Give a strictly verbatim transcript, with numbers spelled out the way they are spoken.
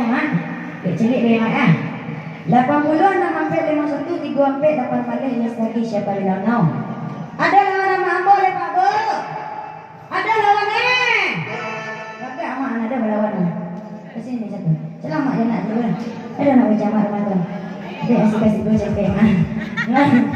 Mak, dek cilik dek Mak, ah. Lapan puluah anam ampek limo satu tigo ampek lapan baleh, lagi siapa di danau? Ado lawan amak ambo, dek Pak Bu? Ado lawan, eh? Bagak amak, ado balawan, ah. Ka sini satu. Selamat je nak dulu lah. Ado nak bajamak rumah tu. Dek, kasih-kasih dulu capek, ah.